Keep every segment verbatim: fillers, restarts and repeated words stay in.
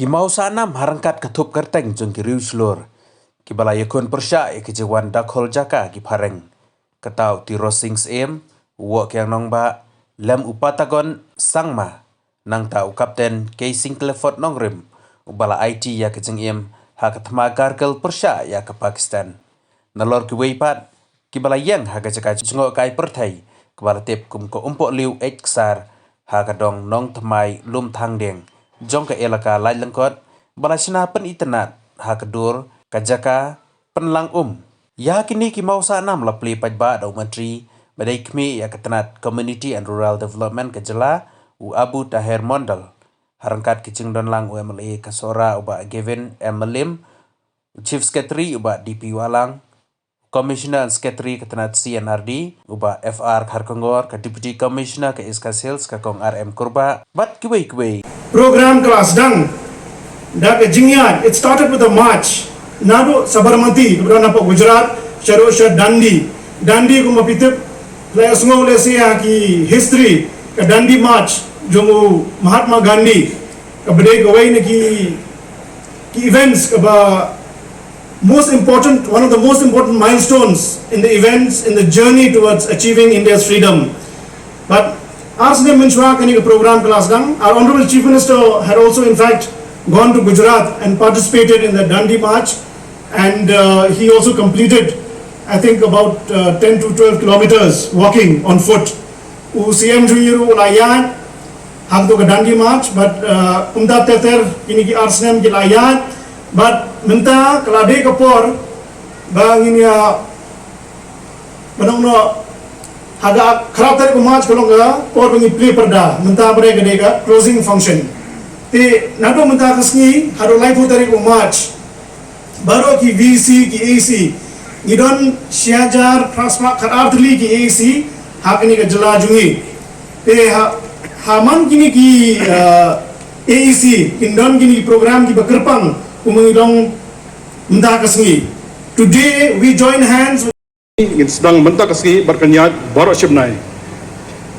Mawsah nam ha ryngkat ka thup kyrteng jong ki riew shlur kiba la ïakhun pyrshah ïa ka jingwan dakhol jaka ki phareng. Kata u Tirosing Syiem, u Woh Kiang Nongbah, lem u Patagon Sangma, nangta u Kapten Keising Clifford Nongrim, uba la aiti ïa ka jingim ha ka thma Kargil pyrshah ïa ka Pakistan. Nalor kiwei pat kiba la ïeng ha ka jaka jngohkai pyrthei kaba la tip kum ka Umpohliew Eit Ksar ha ka dong Nongthymmai Lumthangdieng jong ka elaka Laitlyngkot, ba la shna pynitynnad ha ka dur ka jaka Pynlang Um. Ïa kine ki mawsah nam la plie paidbah da u Myntri ba dei khmih ïa ka tnat Community and Rural Development ka jylla, u Abu Taher Mondal, ha ryngkat ki jingdon lang u M L A ka Sohra u Bah Gavin M Mylliem, u Chief Secretary u Bah D P Wahlang, Commissioner and Secretary ka tnat C and R D u Bah F R Kharkongor, ka Deputy Commissioner ka East Khasi Hills ka Kong R M Kurbah, bad kiwei kiwei. Program ka la sdang da ka jingïaid, it started with a march naduh Sabarmati kaba don hapoh Gujarat shaduh sha Dandi. Dandi kumba phi tip, la ïa sngew lehse ha ki history, ka Dandi March jong u Mahatma Gandhi, kaba dei kawei na ki, ki events kaba most important, one of the most important milestones in the events in the journey towards achieving India's freedom. But ar snem mynshuwa kane ka program ka la sdang, our Honorable Chief Minister had also in fact gone to Gujarat and participated in the Dandi March, and uh, he also completed, I think, about uh, ten to twelve kilometers walking on foot. U C M jong ngi ruh u la ïaid ha kato ka Dandi March, but uh, kumta ter ter kine ki ar snem ki la ïaid, but mynta ka la dei ka por ba ngin ïa, ba nong noh, ha ka khatar tarik u March ka long ka por ba ngi plie pyrda, mynta ba dei ka dei ka closing function. Te naduh mynta ka sngi haduh laiphew tarik u March, baroh ki V C, ki A C, ngi don shi hajar phra spah khatar tylli ki A C ha kane ka jylla jong ngi. Te ha, ha man kine ki uh, A C kin don kine ki program kiba kyrpang kumba ngi long mynta ka sngi. Today we join hands with Ngin sdang mynta ka sngi bad kan ïaid baroh shi bnai.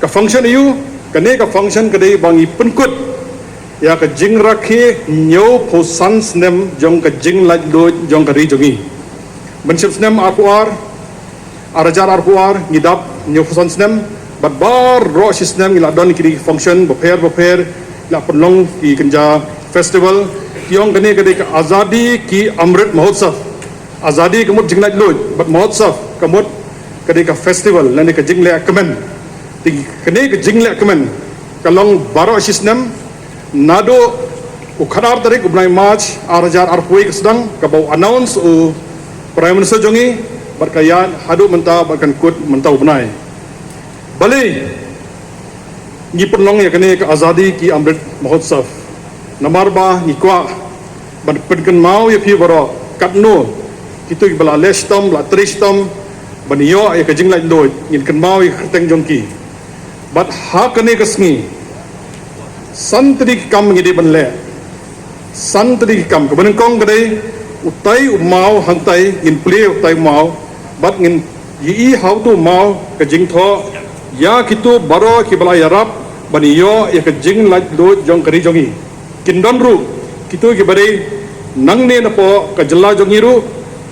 Ka function aiu, kane ka function ka dei ba ngi pynkut ïa ka jingrakhe hynñiewphew san snem jong ka jinglaitluid jong ka ri jong ngi. Mynshem snem arphew ar, ar hajar arphew ar, ngi dap hynñiewphew san snem, bad baroh shi snem ngi la don kine ki function bapher bapher, la pynlong ki kynja festival. Ki ong kane ka dei ka Azadi Ki Amrit Mahotsav. Azadi ka mut jinglaitluid, bad Mahotsav ka mut ka dei ka festival lane ka jingleh kmen. Te kane ka jingleh kmen ka long baroh shi snem, naduh u khatar tarik u bnai March ar hajar arphew ka sdang, kaba u announce u Prime Minister jong ngi, bad ka ïaid haduh mynta bad kan kut mynta u bnai. Balei ngi pynlong ïa kane ka Azadi Ki Amrit Mahotsav? Namar ba ngi kwah ban pynkynmaw ïa phi baroh katno kito kiba la leh shitom, la trei shitom ban ïoh ïa ka jinglaitluid, ngin kynmaw ïa ka kyrteng jong ki. Bad ha kane ka sngi san tylli ki kam ngi dei ban leh. San tylli ki kam, kaba nyngkong ka dei utai u maw, hangtai ngin plie utai u maw bad ngin ïohi ha uto u maw ka jingthoh ïa kito baroh kiba la ïarap ban ïoh ïa ka jinglaitluid jong ka ri jong ngi. Kin don ruh kito kiba dei nangne napoh ka jylla jong ngi ruh,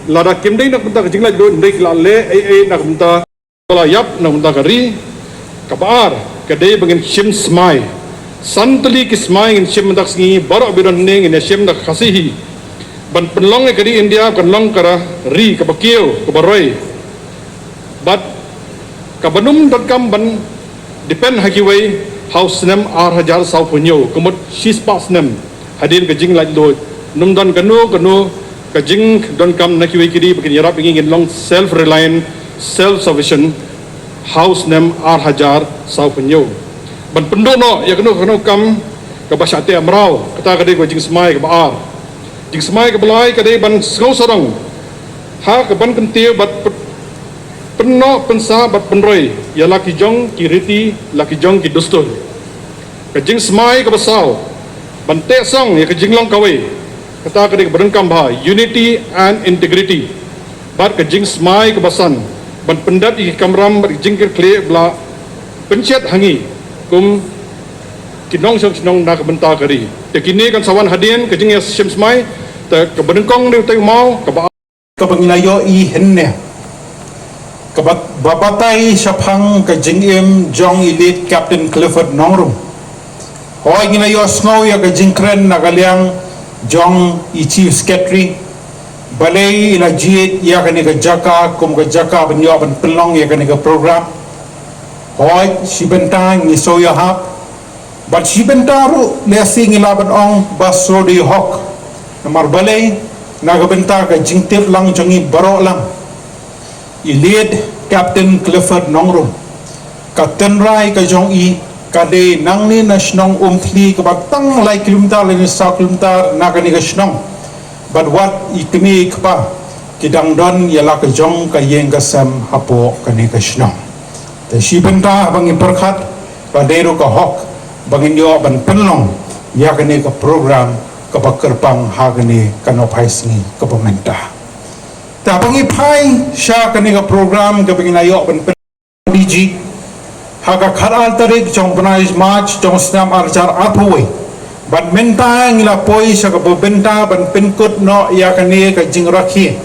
lada kim dei na ka bynta ka jinglaitluid, hynrei ki la leh ei ei na ka bynta, ba la ïap na ka bynta ka ri. Kaba ar ka dei ba ngin shim smai. San tylli ki smai ngin shim mynta ka sngi, baroh ba don hangne ngin ïa shim da ka Khasi hi, ban pynlong ïa ka ri India kan long ka ri kaba kiew, kaba roi. Bad kaba nym donkam ban depend ha kiwei ha u snem ar hajar sawphew hynñiew, ka mut shispah snem hadien ka jinglaitluid. Nym don kano kano ka jingdonkam na kiwei ki ri ba kin ïarap ïa ngi, ngin long self reliant, self sufficient ha u snem ar hajar sawphew hynñiew. Ban pynduh noh ïa kano kano kam kaba shah teh mraw, kata ka dei ka jingsmai kaba ar. Jingsmai kaba lai ka dei ban sngew sarong ha kaban kyntiew bad pyn-, pynnoh pynsah bad pynroi ïa la ki jong ki riti, la ki jong ki dustur. Ka jingsmai kaba saw ban teh song ïa ka jinglong kawei, kata ka dei kaba donkam bha, unity and integrity. Bad ka jingsmai kaba san ban pyndep ïa ki kamram bad ki jingkyrkhu ba la pynshet ha ngi kum ki nongshong shnong na ka bynta ka ri. Te kine kan sa wan hadien ka jingïashem smai, te kaba nyngkong ne te maw, kaba kaba ngi la ïohi hynne, kaba, ba batai shaphang ka jingim jong i late Captain Clifford Nongrum. Hooid, ngi la ïohsngew ïa ka jingkren na ka liang jong i Chief Secretary, balei i la jied ïa kane ka jaka kum ka jaka ban ïoh ban pynlong ïa kane ka program. Hooid, shi bynta ngi shu ïahap, bad shi bynta ruh lehse ngi lah ban ong ba shu dei hok. Namar balei, na ka bynta ka jingtip lang jong ngi baroh lang, i late Captain Clifford Nongrum, ka tynrai ka jong i ka dei nangne na shnong Umthli, kaba tang lai kilometer lane saw kilometer na kane ka shnong. Bad wat i kmie i kpa ki dang don ïa la ka jong ka ïing ka sem hapoh kane ka shnong. Te shi bynta haba ngi pyrkhat ba dei ruh ka hok ba ngin ïoh ban pynlong ïa kane ka program kaba kyrpang ha kane ka nongphai sngi kaba mynta. Te haba ngi phai sha kane ka program kaba ngi la ïoh ban pyn- D G ha ka khatar tarik jong bnai March jong snem ar hajar arphew wei. Bad mynta ngi la poi sha kaba bynta ban pynkut noh ïa kane ka jingrakhe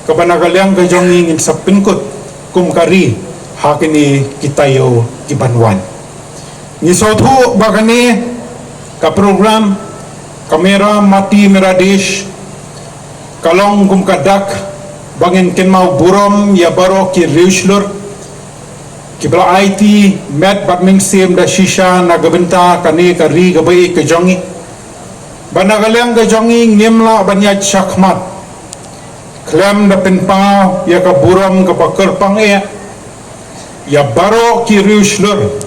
kaba na ka liang ka jong ngi ngin sa pynkut kum ka ri ha kine ki taïew ki ban wan. Ngi sngewthuh ba kane ka program ka Mera Mati Mera Desh ka long kum ka dak ba ngin kynmaw burom ïa baroh ki riewshlur kiba la aiti met bad mynsiem da shisha na ka bynta kane ka ri kaba ïeit ka jong ngi. Ba na ka liang ka jong ngi ngim lah ban ïaid shakhmat khlem da pynpaw ïa ka burom kaba kyrpang eh ïa baroh ki riewshlur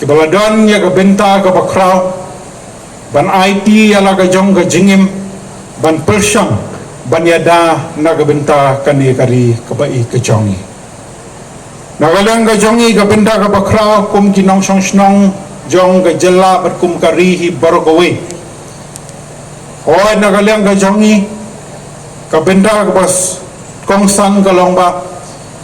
kiba la don ïa ka bynta kaba khraw ban aiti ïa la ka jong ka jingim ban pyrshang ban ïada na ka bynta kane ka ri kaba ïeit ka jong ngi. Na ka liang ka jong ngi ka bynta kaba khraw kum ki nongshong shnong jong ka jylla bad kum ka ri hi baroh kawei. Hooid, na ka liang ka jong ngi ka bynta kaba s- kongsan ka long ba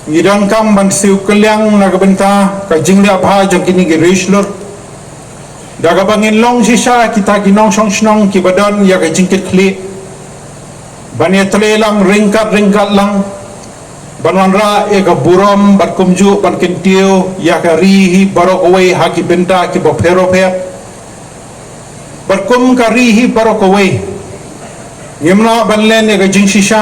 ngi donkam ban siew kylliang na ka bynta ka jingleh bha jong kine ki riewshlur. Da kaba ngin long shisha kita ki nongshong shnong kiba don ïa ka jingkitkhlieh ban ïatrei lang ryngkat ryngkat lang ban wanrah ïa ka burom bad kumjuh ban kyntiew ïa ka ri hi baroh kawei ha ki bynta kiba pher bapher. Bad kum ka ri hi baroh kawei ngim lah ban len ïa ka jingshisha.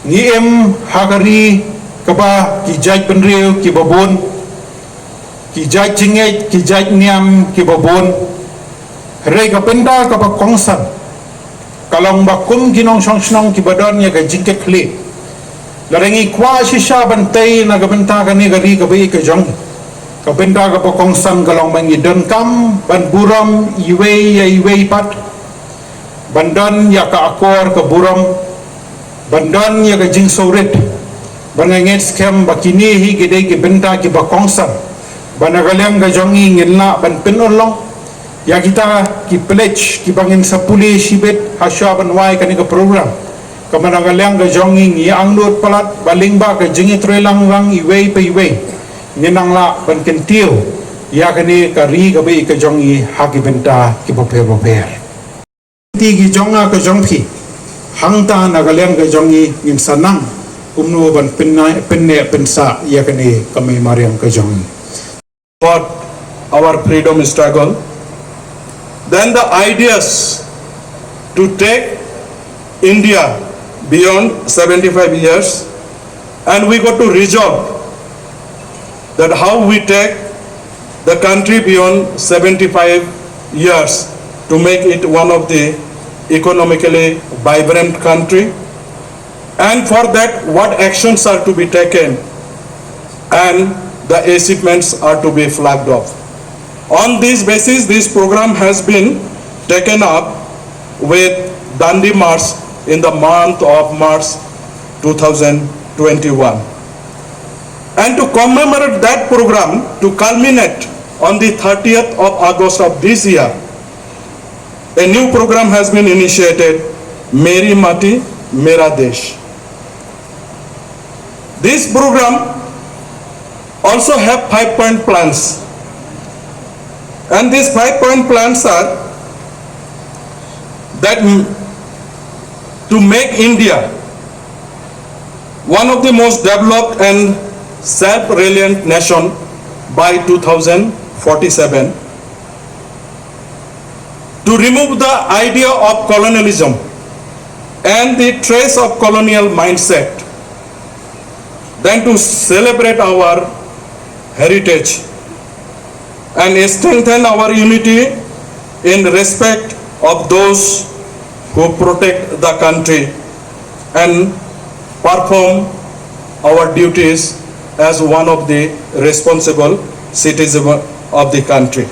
Ngi im ha ka ri kaba ki jait bynriew kiba bun, ki jait jingngeit, ki jait niam kiba bun. Hynrei ka bynta kaba kongsan ka long ba kum ki nongshong shnong kiba don ïa ka jingkitkhlieh, lada ngi kwah shisha ban tei na ka bynta kane ka ri kaba ïeit ka jong ngi, ka bynta kaba kongsan ka long ba ngi donkam ban burom iwei ïa iwei pat, ban don ïa ka akor ka burom, ban don ïa ka jingsngewrit. Bad nga ngeit skhem ba kine hi ki dei ki bynta kiba kongsan ba na ka liang ka jong ngi ngin lah ban pynurlong ïa kita ki pledge kiba ngin sa pule shibit ha shuwa ban wai kane ka program. Kaba na ka liang ka jong ngi ngi angnud palat ba lyngba ka jingïatreilang lang iwei pa iwei ngin nang lah ban kyntiew ïa kane ka ri kaba ïeit ka jong ngi ha ki bynta kiba pher bapher. Ti ki jong nga ka jong phi, hangta na ka liang ka jong ngi ngin sa nang kumno ban pynneh pynsah ïa kane ka mei mariang ka jong ngi. Fought our freedom struggle, then the ideas to take India beyond seventy-five years, and we got to resolve that how we take the country beyond seventy-five years to make it one of the economically vibrant country, and for that what actions are to be taken and the achievements are to be flagged off. On this basis, this program has been taken up with Dandi March in the month of March two thousand twenty-one. And to commemorate that program, to culminate on the thirtieth of August of this year, a new program has been initiated, Meri Mati, Mera Desh. This program also have five point plans. And these five point plans are that m- to make India one of the most developed and self-reliant nation by two thousand forty-seven, to remove the idea of colonialism and the trace of colonial mindset, then to celebrate our heritage and strengthen our unity in respect of those who protect the country and perform our duties as one of the responsible citizens of the country.